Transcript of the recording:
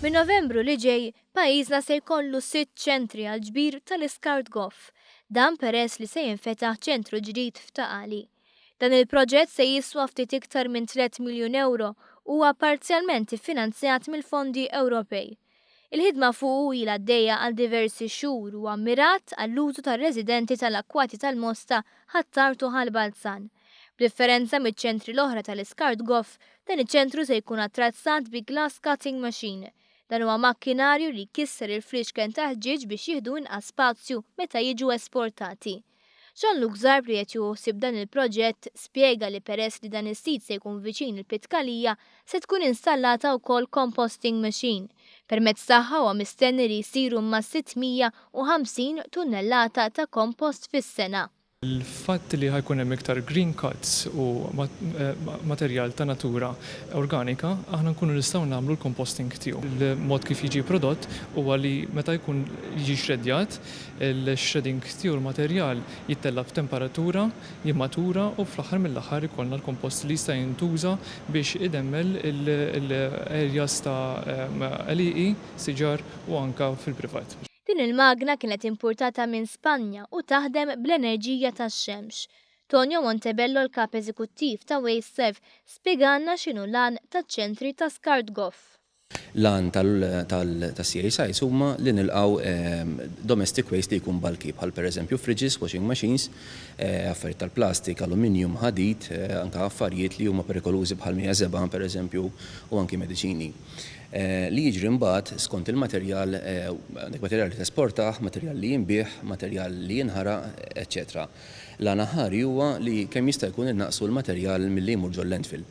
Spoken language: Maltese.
Minn Novembru li ġej, pajjiżna se jkollu sitt ċentri għall-ġbir tal-iskart goff. Dan peress li se jinfetaħ ċentru ġdid f'Ta' Qali. Dan il-proġett se jiswa ftit iktar minn 3 miljun ewro u huwa parzjalment iffinanzjat mill-fondi Ewropej. Il-ħidma fuqu ilha għaddejja għal diversi xhur u huwa mmirat għall-użu tar-residenti tal-akkwati tal-Mosta, Ħ'Attard u Ħal Balzan. B'differenza miċ-ċentri l-oħra tal-iskart goff, dan iċ-ċentru se jkun attrezzat bi glass cutting machine. Dan huwa makkinarju li jkisser il-fliexken ta' ħġieġ biex jieħdu inqas spazju meta jiġu esportati. Jean-Luc Zarb li qed jieħu ħsieb dan il-proġett spjega li peress li dan is-sit se jkun viċin il-Pitkalija se tkun installata wkoll composting machine. Permezz tagħha huwa mistenni li jsiru ma' 650 tunnellata ta' kompost fis-sena. Il-fatt li ħa jkun hemm iktar green cuts u materjal ta' natura organika, aħna nkunu nistgħu nagħmlu l-composting tiegħu. Il-mod kif jiġi prodott huwa li meta jkun jiġi xredjat, il-shredding tiegħu l-materjal jittella' f'temperatura, jimmatura u fl-aħħar mill-aħħar ikollna l-kompost li jista' jintuża biex idemmel l-areas ta' għelieqi, siġar u anka fil-privat. Din il-magna kienet importata minn Spanja u taħdem bl-enerġija tax-xemx. Tonio Montebello, l-kap eżekuttiv ta' WasteServ, spjegalna x'inhu l-għan taċ-ċentri ta' skart goff. L-għan tal-CA sites huma li nilqgħu domestic waste li jkun bulky bħal pereżempju fridges, washing machines, affarijiet tal-plastik, aluminium, ħadid, anke affarijiet li huma perikolużi bħal mija żebgħa pereżempju u anki mediċini. Li jiġri mbagħad skont il-materjal, għandek materjal li tesportah, materjal li jinbiegħ, materjal li jinħaraq, eċċetera. L-għan aħħari huwa li kemm jista' jkun innaqqsu l-materjal milli jmur ġol-landfill.